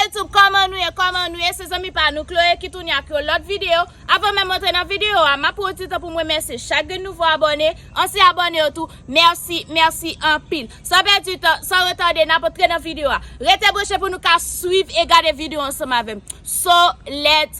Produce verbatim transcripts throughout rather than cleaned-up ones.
YouTube, kòman nou ye, kòman nou ye? Se zanmi pa nou Chloé ki tounen ak yon lòt videyo. Avan menm antre nan videyo a, m ap pran yon ti tan pou m remèsye chak grenn nouvo abòne, ansyen abòne yo tou. Mèsi, mèsi anpil. San pèdi tan, san retade, n ap antre nan videyo a. Rete branche pou nou ka swiv e gade videyo ansanm avè m. So, let's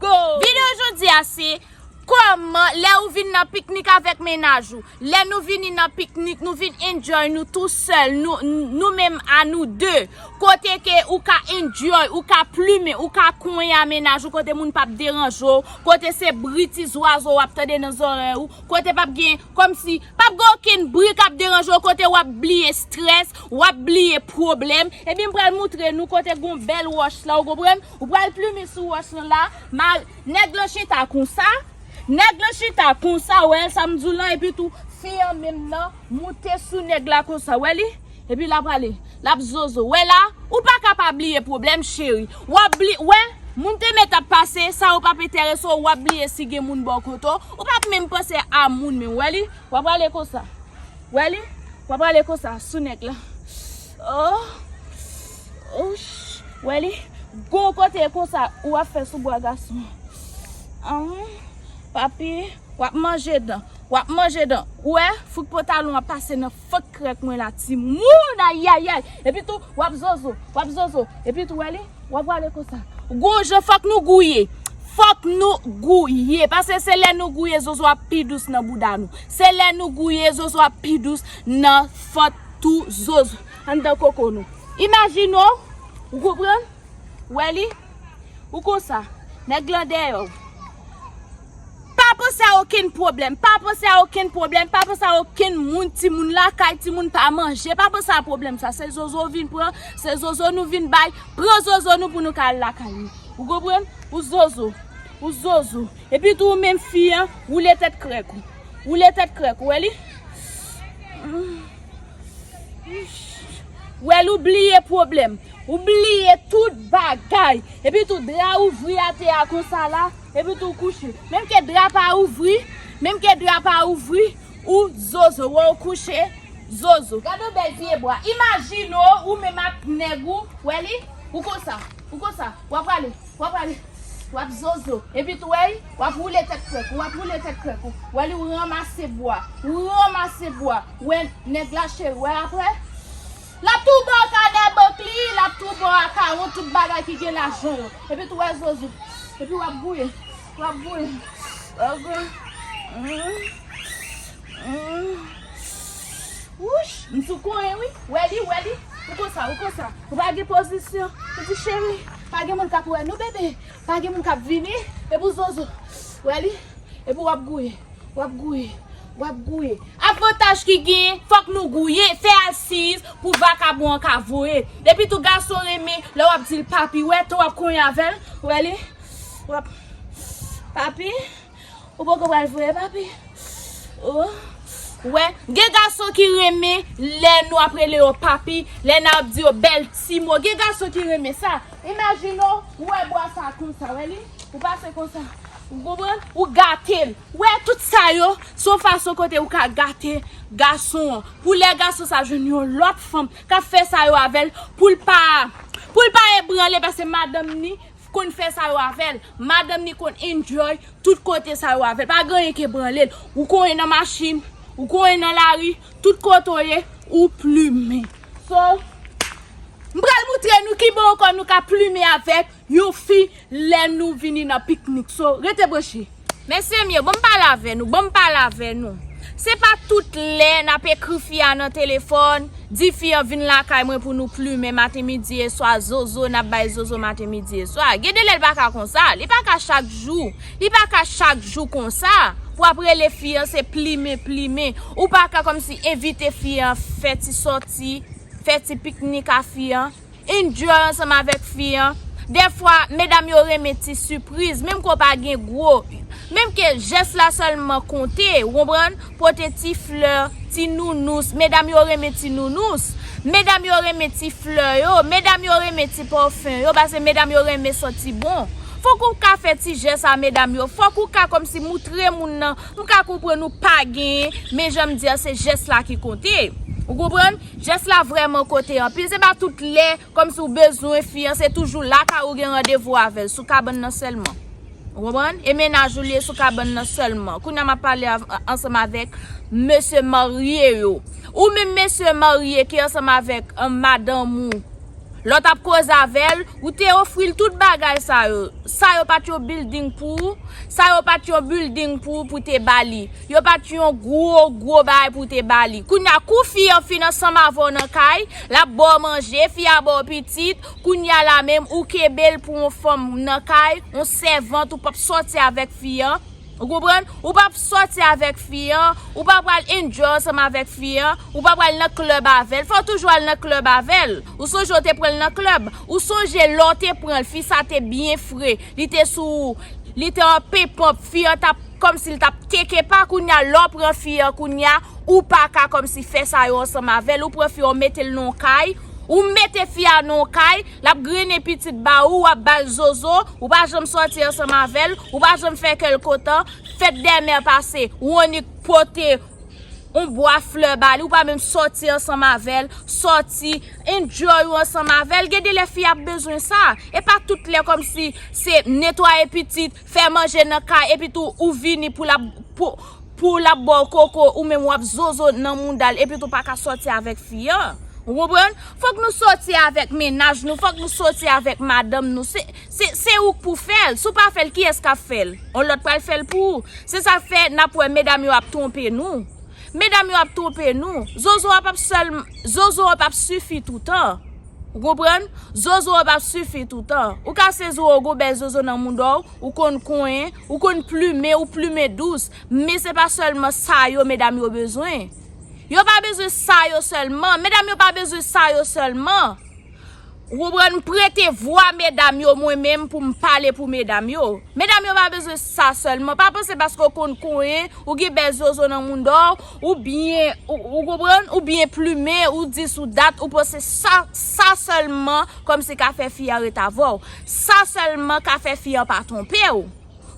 go! Videyo jodi a se kòman lè ou vin nan piknik avèk mennaj ou, lè nou vini nan piknik, nou vin enjoy nou tou sèl, nou, nou menm a nou de. Kote ke ou ka enjoy, ou ka plimen, ou ka konyen a mennaj ou, kote moun p ap deranje w, kote se bri ti zwazo w ap tande nan zòrèy ou, kote p ap gen, kòmsi, p ap gen okenn bri k ap deranje w, kote w ap bliye estrès, w ap bliye pwoblèm. Ebyen, m pral moutre nou kote gon bèl wòch la, ou konprann? Ou pral plimen sou wòch lan la, ma-, nèg lan chita konsa, nèg lan chita konsa, wè sa m di w lan, epi tou, fi an menm nan, moute sou nèg la konsa, wè li? Epi l ap pale, l ap zozo. Wè la, ou pa ka pa bliye pwoblèm, cheri. W ap bliye, wè, moun te mèt ap pase, sa yo p ap enterese w, w ap bliye si gen moun bò kote w, ou p ap menm panse a moun menm, wè li? W ap pale konsa. Wè li? W ap pale konsa sou nèg la. Oh. Ouch. Wè li? Gon kote konsa, ou ap fè sou bwa gason. Ahn, papi, w ap manje dan. W ap manje dan. Ou wè, fouk pantalon an pase nan fant krèk mwen la, timoun, ayayay. Epi tou, w ap zozo, w ap zozo. Epi tou, wè li, w ap pale konsa. Gon jan fòk nou gouye. Fòk nou gouye. Paske se lè nou gouye, zozo ap pi dous nan bouda nou. Se lè nou gouye, zozo ap pi dous nan fant tou zozo. Anndan koko nou. Imajine w, ou konprann? Wè li? Ou konsa. Nèg lan dèyè w. Pa panse a okenn pwoblèm. Pa panse a okenn pwoblèm. Pa panse a okenn moun, timoun lakay, timoun pa manje. Pa panse a pwoblèm sa. Se zozo w vin pran. Se zozo nou vin bay. Pran zozo nou pou nou ka al lakay nou. Ou konprann? Ou zozo. Ou zozo. Epi tou ou menm fi an, woule tèt krèk ou. Woule tèt krèk ou. Wè li? Wè l, ou bliye pwoblèm. Ou bliye tout bagay. Epi tou dra ouvri atè a konsa la. Epi tou kouche. Menm ke dra pa ouvri. Menm ke dra pa ouvri. Ou zozo. Wè ou kouche. Zozo. Gade yon bèl pye bwa. Imajine w, ou menm ak nèg ou. Wè li? Ou konsa. Ou konsa. W ap prale. W ap prale. W ap zozo. Epi tou, wè, w ap woule tèt krèk ou, w ap woule tèt krèk ou. Wè li, ou ranmase bwa. Ou ranmase bwa. Wè, nèg la cheri, wè apre. L ap tou ba w kanè bank li, l ap tou ba w akawon, tout bagay ki gen lajan yo. Epi tou, wè zozo. Epi w ap gouye. W ap gouye. W ap gouye. Mm. Mm. Wouch, m sou konyen wi. Wè li, wè li. Ou konsa, ou konsa. Ou pa gen pozisyon. Ou di cheri, pa gen moun k ap wè nou bebe. Pa gen moun k ap vini. Epi w zozo. Wè li. Epi w ap gouye. W ap gouye. W ap gouye. Avantaj ki genyen, fòk nou gouye. Fè asiz pou vakabon an ka voye. Epi tou gason renmen, lè w ap di l papi, wè, tan w ap konyen avè l. Wè li. W ap, papi. Ou poko pral voye papi. Oh. Wè, gen gason ki renmen lè nou ap rele yo papi, lè n ap di yo bèl ti mo. Gen gason ki renmen sa. Imajine w, ou wè bwa sa konsa, wè li? Ou pase konsa. Ou konprann? Ou gate l. Wè, tout sa yo, se yon fason kote ou ka gate gason an. Pou lè gason sa jwenn yon lòt fanm k ap fè sa yo avè l, pou l pa, pou l pa ebranle, paske madanm ni konn fè sa yo avè l. Madanm ni konn enjoy tout kote sa yo avè l. Pa gen anyen ki ebranle l. Ou konyen nan machin, ou konyen nan lari, tout kote w ye, ou plimen. So, m pral moutre nou kiban ankò nou ka plimen avèk yon fi lè nou vini nan piknik. So, rete branche. Mesye m yo, ban m pale avè nou, ban m pale avè nou. Se pa tout lè n ap ekri fi a nan telefòn, di fi an vin lakay mwen pou nou plimen maten, midi e swa, zozo, n ap bay zozo maten, midi e swa. Gen de lè l pa ka konsa, li pa ka chak jou, li pa ka chak jou konsa. Pou ap rele fi an, se plimen, plimen. Ou pa ka kòmsi envite fi an, fè ti sòti, fè ti piknik a fi an. Enjoy ansanm avèk fi an. Dèfwa, medam yo renmen ti sipriz, menm ke w pa gen gwo. Menm ke jès la sèlman konte, ou konprann? Pote ti flè, ti nounous, medam yo renmen ti nounous. Medam yo renmen ti flè yo, medam yo renmen ti pafen yo, paske medam yo renmen santi bon. Fòk ou ka fè ti jès a medam yo, fòk ou ka kòmsi moutre moun nan, m ka konprann ou pa genyen, men jan m di a, se jès la ki konte. Ou konprann? Jès la vrèman kote anpil. Se pa tout lè kòmsi w bezwen fi an, se toujou lakay ou gen randevou avè l, sou kabann nan sèlman. Ou konprann? E mennaj ou li ye, sou kabann nan sèlman. Kounye a m ap pale av- ansanm avèk mesye marye yo. Ou menm mesye marye ki ansanm avèk, eh, madanm ou. Lè w t ap koze avè l, ou te ofri l tout bagay sa yo. Sa yo pa t yon building pou ou. Sa yo pa t yon building pou ou pou te ba li. Yo pa t yon gwo, gwo bagay pou te ba li. Kounye a, kou fi an fin ansanm avè w nan kay, l ap ba w manje, fi a ba w pitit, kounye a la menm, ou kenbe l pou yon fanm nan kay, yon sèvant, ou p ap sòti avèk fi an. Ou konprann? Ou p ap sòti avèk fi an, ou pa pral enjoy ansanm avèk fi an, ou pa pral nan klèb avè l. Fò w toujou al nan klèb avè l. Ou sonje w te pran l nan klèb. Ou sonje lè w te pran l, fi sa te byen fre. Li te sou, li te an penpanp, fi an t ap kòmsi l t ap keke pa. Kounye a, lè w pran fi an, kounye a, ou pa ka kòmsi fè sa yo ansanm avè l. Ou pran fi an, ou mete l nan yon kay. Ou mete fi a nan yon kay, l ap grennen pitit ba ou, w ap ba l zozo, ou pa janm sòti ansanm avè l, ou pa janm fè kè l kontan. Fèt dè mè pase, ou annik pote yon bwa flè ba li, ou pa menm sòti ansanm avè l, sòti, enjoy ou ansanm avè l. Gen de lè fi ap bezwen sa. E pa tout lè kòmsi se netwaye pitit, fè manje nan kay, epi tou ou vini pou l ap, pou, pou l ap ba w koko, ou menm w ap zozo nan mouda l, epi tou pa ka sòti avèk fi an. Ou konprann? Fòk nou sòti avèk mennaj nou, fòk nou sòti avèk madanm nou. Se, se, se ou k pou fè l. Si w pa fè l, kiyès k ap fè l? Yon lòt pral fè l pou ou. Se sa k fè n ap wè medam yo ap twonpe nou. Medam yo ap twonpe nou. Zozo an p ap sèl, zozo an p ap sifi toutan. Ou konprann? Zozo an p ap sifi toutan. Ou ka sezi w gon bèl zozo nan mouda w, ou konn konyen, ou konn plimen, ou plimen dous. Men se pa sèlman sa yo medam yo bezwen. Yo pa bezwen sa yo sèlman. Medam yo pa bezwen sa yo sèlman. Ou konprann? M prete vwa medam yo mwen menm pou m pale pou medam yo. Medam yo pa bezwen sa sèlman. Pa panse paske w konn konyen, ou gen bèl zozo nan mouda w, ou byen, ou, ou konprann? Ou byen plimen, ou dis ou dat, ou panse sa, sa sèlman kòmsi ka fè fi a ret avè w. Sa sèlman ka fè fi an pa twonpe w.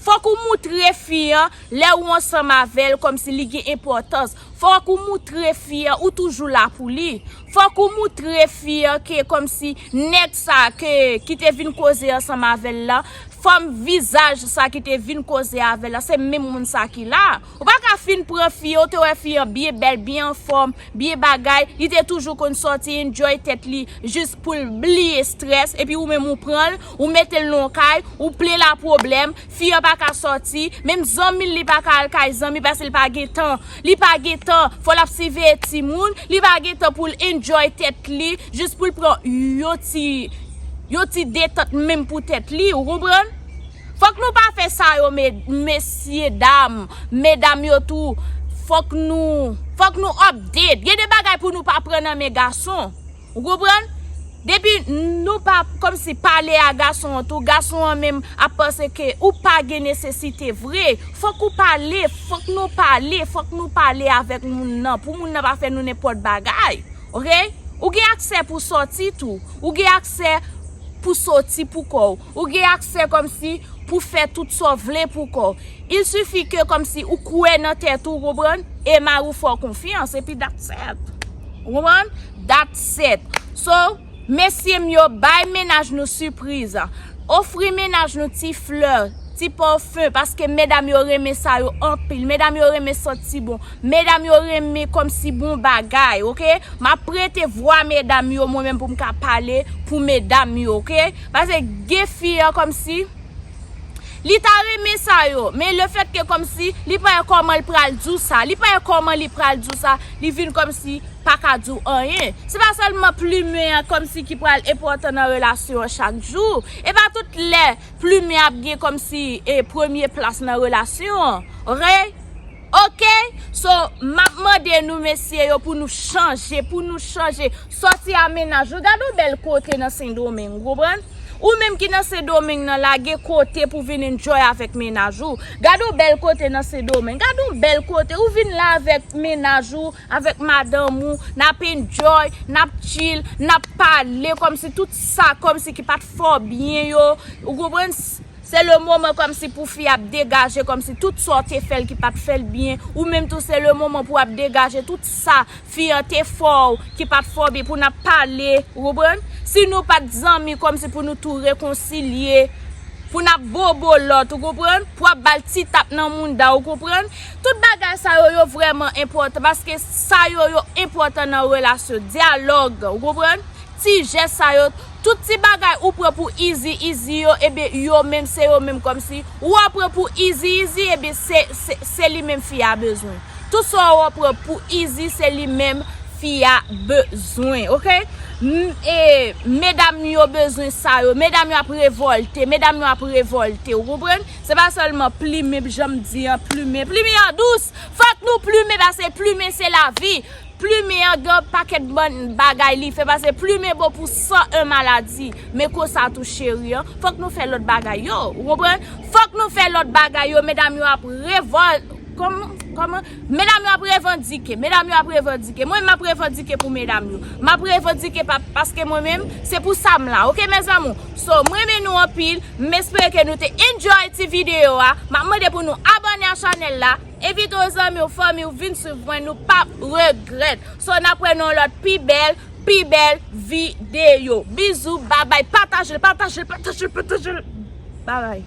Fòk ou moutre fi an, lè ou ansanm avè l, kòmsi li gen enpòtans. Fòk ou moutre fi an, ou toujou la pou li. Fòk ou moutre fi an ke kòmsi nèg sa ke, ki te vin koze ansanm avè l la, fanm vizaj sa ki te vin koze avè l la, se menm moun sa ki la. Ou pa ka fin pran fi an, ou te wè fi an byen bèl, byen anfòm, byen bagay, li te toujou konn sòti, enjoy tèt li, jis pou l bliye strès, epi ou menm ou pran l, ou mete l nan yon kay, ou plen l a pwoblèm, fi an pa ka sòti, menm zanmi l, li pa ka al kay zanmi paske li pa gen tan, li pa gen tan, fò l ap siveye timoun, li pa gen tan pou l enjoy tèt li, jis pou l pran yon ti, yon ti detant menm pou tèt li, ou konprann? Fòk nou pa fè sa yo, me-, mesye dam, medam yo tou. Fòk nou, fòk nou update. Gen de bagay pou nou pa pran nan men gason. Ou konprann? Depi nou pa kòmsi pale a gason an tou, gason an menm ap panse ke ou pa gen nesesite vre. Fòk ou pale, fòk nou pale, fòk nou pale avèk moun nan. Pou moun nan pa fè nou nenpòt bagay. Oke? Ou gen aksè pou sòti tou. Ou gen aksè pou sòti pou kò w. Ou gen aksè kòmsi pou fè tout sa w vle pou kò w. Il suffit ke kòmsi ou kwè nan tèt ou, ou konprann? E mari w fè w konfyans, epi that's it. Ou konprann? That's it. So, mesye m yo, bay mennaj nou sipriz. Ofri mennaj nou ti flè, ti pafen, paske medam yo renmen sa yo anpil. Medam yo renmen santi bon. Medam yo renmen kòmsi bon bagay, oke? M ap prete vwa medam yo, mwen menm pou m ka pale pou medam yo, oke? Paske gen fi an kòmsi li ta renmen sa yo, men lefètke kòmsi li pa wè kòman l pral di w sa, li pa wè kòman li pral di w sa, li vin kòmsi pa ka di w anyen. Se pa sèlman plimen an kòmsi ki pral enpòtan nan relasyon an chak jou. E pa tout lè plimen ap gen kòmsi, e, premye plas nan relasyon an. Oke? Oke? So, m ap mande nou, mesye yo, pou nou chanje, pou nou chanje. Sòti a mennaj ou. Gade yon bèl kote nan Sendomeng, ou konprann? Ou menm ki nan Sendomeng nan, lage kote pou vin enjoy avèk mennaj ou. Gade yon bèl kote nan Sendomeng. Gade yon bèl kote. Ou vin la avèk mennaj ou, avèk madanm ou, n ap enjoy, n ap chill, n ap pale kòmsi tout sa, kòmsi ki pa t fè w byen yo. Ou konprann? Se le moman kòmsi pou fi ap degaje kòmsi tout sa w te fè l ki pa t fè l byen, ou menm tou se le moman pou w ap degaje tout sa fi an te fè w ki pa t fè w byen, pou n ap pale, ou konprann? Si nou pa t zanmi kòmsi pou nou tou rekonsilye, pou n ap bobo lòt, ou konprann? Pou w ap ba l ti tap nan mounda, ou konprann? Tout bagay sa yo, yo vrèman enpòtan, paske sa yo, yo enpòtan nan relasyon. Dyalòg, ou konprann? Ti jès sa yo, tout ti bagay ou pran pou izi, izi yo, ebyen, yo menm, se yo menm kòmsi. Ou a pran pou izi, izi, ebyen, se, se, se li menm fi a bezwen. Tout sa w a pran pou izi, se li menm fi a bezwen, oke? M, e, medam yo bezwen sa yo. Medam yo ap revòlte, medam yo ap revòlte, ou konprann? Se pa sèlman plimen, jan m di an, plimen. Plimen an dous, fòk nou plimen, paske plimen se lavi. Plimen an gen yon pakèt bann bagay li fè, paske plimen bon pou san en maladi. Men konsa tou, cheri an, fòk nou fè lòt bagay yo, ou konprann? Fòk nou fè lòt bagay yo, medam yo ap revòl-, kòman, kòman? Medam yo ap revandike, medam yo ap revandike. Mwen, m ap revandike pou medam yo. M ap revandike pa, paske mwen menm, se pou sa m la, oke, mes amours? So, m renmen nou anpil, m espere ke nou te enjoy ti videyo a. M ap mande pou nou abòne a chanèl la, envite w zanmi w, fanmi w vin swiv mwen, nou p ap regrèt. So, n ap wè nan lòt pi bèl, pi bèl videyo. Bizou, babay, pataje l, pataje l, pataje l, pataje l. Babay.